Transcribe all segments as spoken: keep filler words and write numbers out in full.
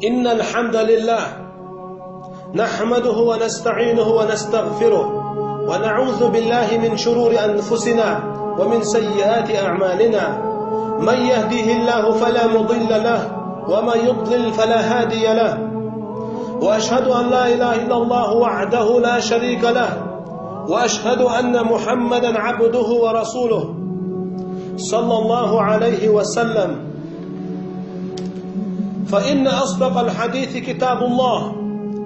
إن الحمد لله نحمده ونستعينه ونستغفره، ونعوذ بالله من شرور أنفسنا ومن سيئات أعمالنا. من يهده الله فلا مضل له، ومن يضلل فلا هادي له. وأشهد أن لا إله إلا الله وحده لا شريك له، وأشهد أن محمدا عبده ورسوله، صلى الله عليه وسلم. فإن أصدق الحديث كتاب الله،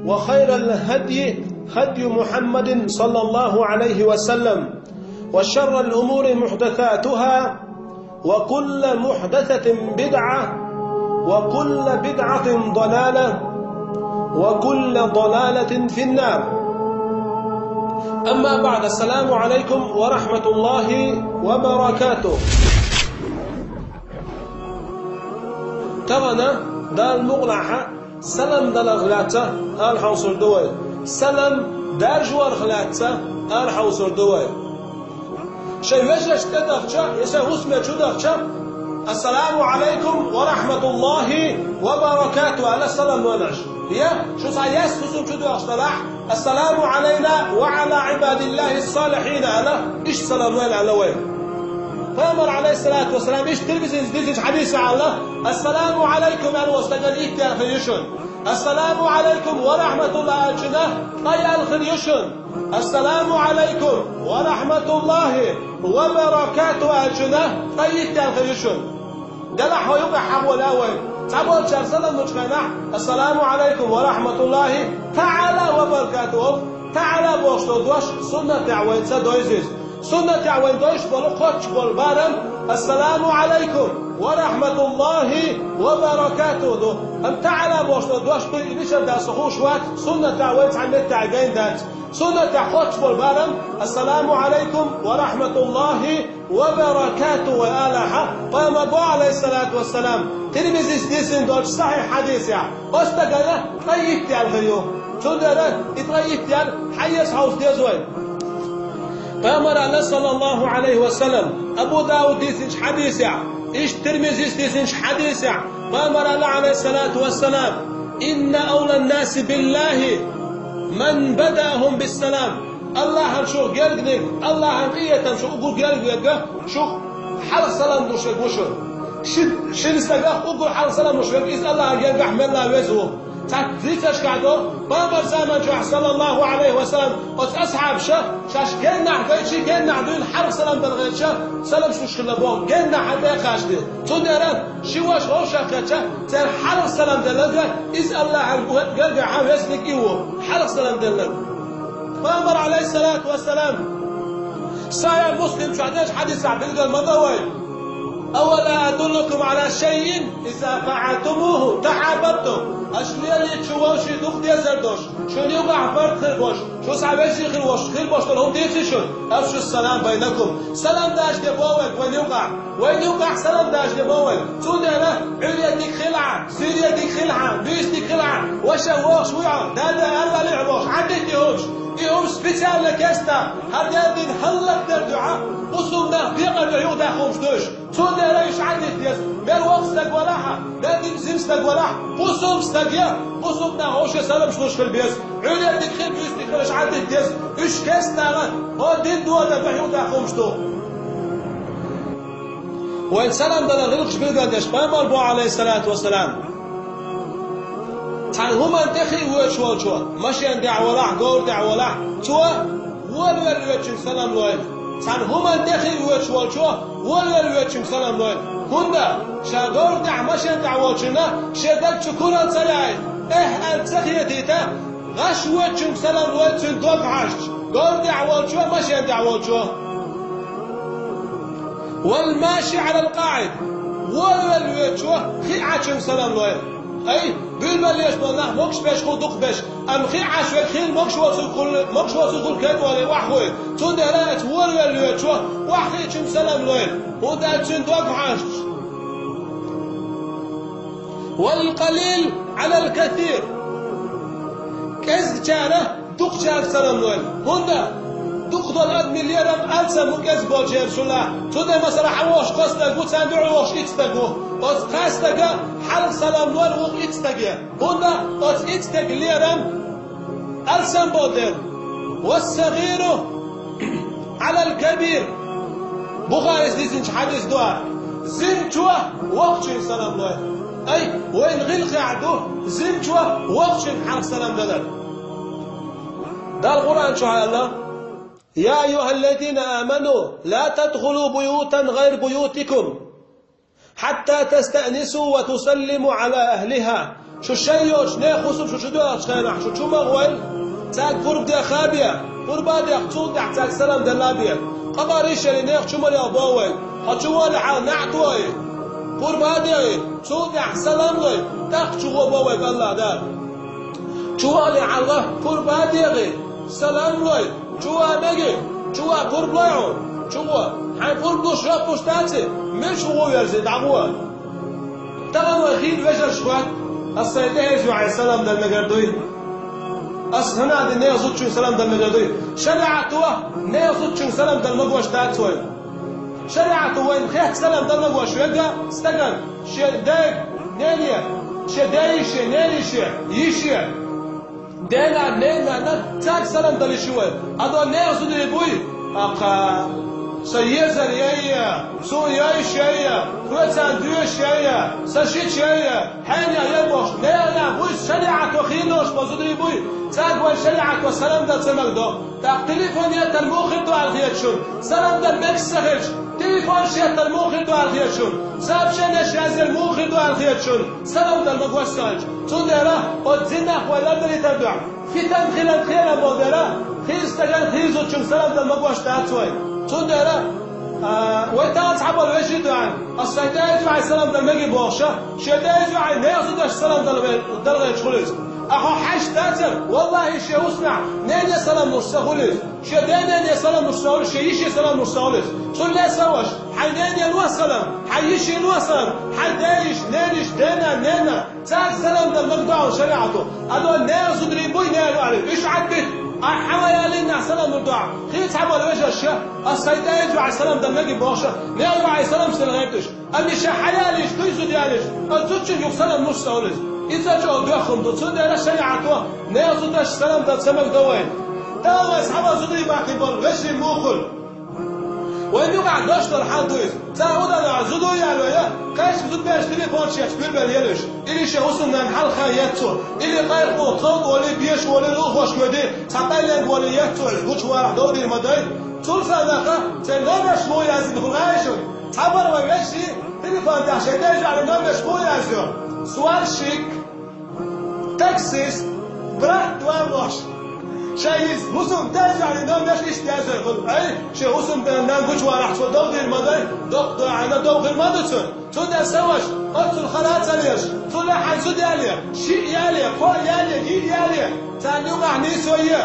وخير الهدي هدي محمد صلى الله عليه وسلم، وشر الأمور محدثاتها، وكل محدثة بدعة، وكل بدعة ضلالة، وكل ضلالة في النار. أما بعد، السلام عليكم ورحمة الله وبركاته. Тахана Дала мукъалахь салам даларх лаьцна ала хьовсур ду вай. Салам даржорх лаьцна ала хьовсур ду вай. Шайн вежаршна тӀедахча, я шайн хӀусаме чудахча, «Ассаламу Ӏалайкум ва рахьматуллахӀи ва баракатухӀ» аьлла салам лойла аша. Я шу цхьа яьсса хӀусам чудоьлхуш далахь, «Ассаламу Ӏалайна ва Ӏала ӀибадиллахӀи ссалихьин» аьлла, иштта салам лойла аьлла вай. Пайхамара, Ӏалайхиссалату вассалам, иштта Тирмизис дийцинчу хьадисехь аьлла: «Ассаламу Ӏалайкум» аьлла волу стагана итт яьлла хир ю шуна. «Ассаламу Ӏалайкум ва рахьматуллахӀ» аьллачунна ткъе яьлла хир ю шуна. «Ассаламу Ӏалайкум ва рахьматуллахӀи ва баракатухӀ» аьллачунна ткъе итт яьлла хир ю шуна. Делахь хьо юкъахь хьахо лаьа вайна. Цхьаболчара салам лучу хенахь, «Ассаламу Ӏалайкум ва рахьматуллахӀи таӀала ва баракатухӀу», «таӀала» бохуш долу дош суннатехь вайна ца дойзу иза. Суннатехь вайна дойуш болу кхоччуш болу барам «Ассаламу Ӏалайкум ва рахьматуллахӀи ва баракатухӀу» ду. Амма «таӀала» бохуш долу дош дуй, и мичара дац со хууш вац, суннатехь вайна цхьана меттехь гайна дац. Суннатехь кхоччуш болу барам «Ассаламу Ӏалайкум ва рахьматуллахӀи ва баракатухӀу» вай алахьа, Пайхамара боху, Ӏалайхиссалату вассалам, Тирмизис дийцина долчу сахьихь хьадисехь, оцу стагана ткъе итт яьлла хир ю. Цундела и ткъе итт яьлла хьан еза хьовса деза вай? Пайхамара аьлла, саллаллахӀу Ӏалайхи ва саллам, Абу Дауд дийцинчу хьадисехь, иштта Тирмизис дийцинчу хьадисехь, Пайхамара аьлла, Ӏалайхиссалату вассалам: «Инна авлан-наси биллахӀи ман бадаахӀум биссалам». Аллахьан шух гергниг, Аллахьан къинхетам шух уггар герга верг шух хьалха салам луш верг ву шуна. Ши-, шина стагах уггар хьалха салам луш верг, иза Аллахьан гергахь мелла веза ву. Цхьацца дийцаршкахь до, Пайхамаран заман чохь, саллаллахӀу Ӏалайхи ва саллам, оцу асхьабаша шаьш геннахь гайчи, геннахь дуьйна хьалха салам дала гӀерташ, салам луш хилла боху, геннахь хьан тӀе а кхачде. Цундела ши ваша вовшах кхетча, церан хьалха салам делларг, иза Аллахьан гергахь весниг и ву, хьалха салам делларг. Пайхамара, Ӏалайхиссалату вассалам, Сахьихь Муслим чохь дечу хьадисехь билгал ма до вай: «Авала адуллукум Ӏала шайин иза фаӀалтумуху тахьаббатум?» Аша лелийча вовшийн дукха дезар долуш, шуна юкъахь барт хир болуш, шу схьа вежарий хир волуш, хир болуш долу хӀума дийций шуна? Афшу салам байнакум. Салам даш де боху вайга вайна юкъахь. Вайна юкъахь салам даш де боху вайга. Цундела Ӏуьйре дика хилахь, суьйре дика хилахь, буьйса дика хилахь, ваша вогӀуш вуй хьо, дада ала валахь бохуш, хьан дитта и хӀумаш? И хӀумаш специально кестта, хьан деррина хӀаллакдер дуьхьа, бусулба нах бекъар дуьхьа юхадаккха хӀумаш ду уьш. Цундела уьш хьан дитта деза? Мел воккха стаг валахь а, мел дика жима стаг валахь а, бусулба стаг я, бусулба нах вовше саламаш луш хила беза. Ӏуьйре дика хила, буьйса дика хила, уьш хьан дитта деза? Уьш кестта, хӀо дин дода дуьхьа юхадаккха хӀумаш ду. Вайн салам дала гӀиллакхаш билгалдеш Пайхамар боху, Ӏалайхиссалату вассалам: цхьана хӀуманна тӀе хиъна воьдуш волчо, машен тӀехь валахь, говра тӀехь валахь, цо волавелла воьдучуьнга салам лойла. Цхьана хӀуманна тӀе хиъна воьдуш волчо волавелла воьдучуьнга салам лойла. ХӀунда? Ша говра тӀехь, машен тӀехь волчунна шен даг чу куралла ца яийта, эхь аьлла ца хетийта, гӀаш воьдучуьнга салам лойла, цуьнан дог хьаьжча, говра тӀехь волчо, машен тӀехь волчо. «Вал маши Ӏалал къаӀид», волавелла воьдучо хиъна Ӏачуьнга салам лойла. Ай, буьйлабелла еш болу нах могуш беш хуьлу дукхахберш, амма хиъна Ӏаш верг хийла могуш воцург хуьлу, могуш воцург хуьлу кхетӀоле охьахуьйла. Цундела аьлча волавелла воьдучо охьахиъначуьнга салам лойла, хӀунда аьлча цуьнан дог хьаьжча. «Вал къалил Ӏалал касир», кӀезгачара дукхачаьрга салам лойла. ХӀунда? Дукха долу адамийн лерам алсам ву кӀезга болчеран шуна. Цундела, масала, хьан вохуш кхо стаг ву, царна дуьхьал вохуш итт стаг ву. Оцу кхаа стага хьалха салам лойла вукху итт стаге. ХӀунда оцу итт стеган лерам алсам болу дела. «ВассагӀиру Ӏалал кабир». Бухарис дийцинчу хьадис дуьхьа. Зинчо воккхачуьнга салам лой. Ай, вайна гӀиллакхехь ду, зинчо воккхачуьнга хьалха салам далар. Дала Къуръан чохь аьлла: «Я айюхаллазина аману, ла тадхулу буютан гӀайра буютикум, хьатта тастаънису ва тусаллиму Ӏала ахлиха». Шу шайн йоцуш нехан хӀусам шу чу доьлхучу хенахь, шу чу ма гӀойла, цаьрга пурба деха а бе, пурба а дехна, цул тӀаьхьа цаьрга салам делла а бе. Къа бара йиш яли нехан чу ма леха боху вайга. Хьо чу валахь, наӀ тохий, пурба а дехий, цул тӀаьхьа салам лой, тӀаккха чу гӀо боху вайга АллахӀ Дала. Чу валахь, пурба а дехий, салам лой, чу ван мегий, чу ван пурба лой хьуна, чу гӀо. Хьайн пурба луш жоп луш даций, мича гӀо верзий, дӀагӀо. Тахана вай хийла вежаршка хоьтту: «Ас сайн тӀе эза юьхье салам дала мегар дуй? Ас хӀунда а ди нехан зудчуьнга салам дала мегар дуй?» ШариӀато нехан зудчуьнга салам дала магош дац вай. ШариӀато вайна хетта салам дала магош верг стагана, шен дега, нене, шен ден йише, ненан йише, йише, дена, ненана, цаьрга салам дала йиш ю вай. Ада нехан зударий буй? Акха, сан езар яй, суна йойуш яй, хьоьцарна доьшуш яй, сан шича яй, хьенех яй бохуш, нехан буй, шариӀато хийла йолуш болу зударий буй? Цаьрга вайн шариӀато салам дала ца магадо. ТӀаккха телефон еттар муха хир ду аьлла хета шуна? Салам дала мегаш ца хилча, телефон еттар муха хир ду аьлла хета шуна? Сообщенеш язъяр муха хир ду аьлла хета шуна, салам дала магош ца хилча? Цундела оцу зинах вай лардалийтар дуьхьа, фитан хилар кхерам болу дела, хийла стагана хийла зудчуьнга салам дала магош дац вай. Цундела, а, вай тахана цхьаболу вешин дуьхьа, ас сайн тӀе эза юьхье салам дала мегий бохуш, шен тӀе эза юьхье нехан зудчуьнга салам дала ве-, дала гӀерташ хуьлу иза. Ахьа хьаьжча дацара, валлахӀи, шен хӀусамехь нене салам луш ца хуьлу иза. Шен ден-нене салам луш ца хуьлу, шен йише салам луш ца хуьлу иза. Цул лесна, ваша, хьайн нене ло салам, хьайн йише ло салам, хьайн ден йиша, ненан йиша, дена, нена, цаьрга салам дала магадо шариӀато. Ада нехан зударий буй, нехан аьлла, уьш Ӏад бита, ахьа хьан ван ялийнехь салам лур ду ахьа. Хийла цхьаболу вежарша, ас сайн тӀе эза юьхье салам дала мегий бохуш, нехан юьхье салам дала гӀерташ. Амма ша хьан ялийча, дуй зуда ялийча, оцу зудчуьнга юха салам луш ца хуьлу иза. Иза чӀогӀа доккха хӀума ду, цундела шариӀато нехан зудчуьнга салам дала ца магадо вайна. Тахана вай цхьаболу зударий бахкийна болу вешин муха хуьлу? Вайна юкъахь дош долу хьал ду иза. Цара хӀун дара, зуда яло я, кхечу зудбераш телефонаш етташ буьрбелла елуьйтуш. Или шен хӀусамнанна хьалха хан етта цо, или къайла тховда волий, беша волий, лулахошка воьдий, цхьа къайленга волий етта цо, иза гучу варахь довдийр ма дай. Цул совнаха, церан номерш муха яздина хуьлу, хаий шуна? Цхьаболу вайн вешин телефон тӀехь шайн ден йиша номерш муха язйо? Сварщик, таксист, брат, ван бохуш. Шайн иза хӀусамнанна ден йиша номерш иштта язйо хуьлу. Ай, шен хӀусамнанна гучу варахь цо довдийр ма дай, доккха дуьхьал довхийр ма ду цуьнан. Цундела, сан ваша, оццул хала ца лелаш, цул а хьайн зуда яле, шиъ яле, кхоъ яле, йиъ яле, царна юкъахь нийсо е.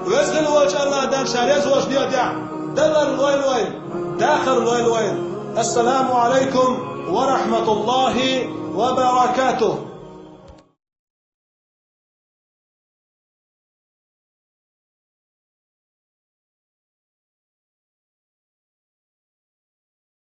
Веза хилла волчу АллахӀ Дала Ша реза волчу дегӀан тӀехь далар лойла вайна, дахар лойла вайна. Ассаламу Ӏалайкум ва рахьматуллахӀи ва баракатухӀ.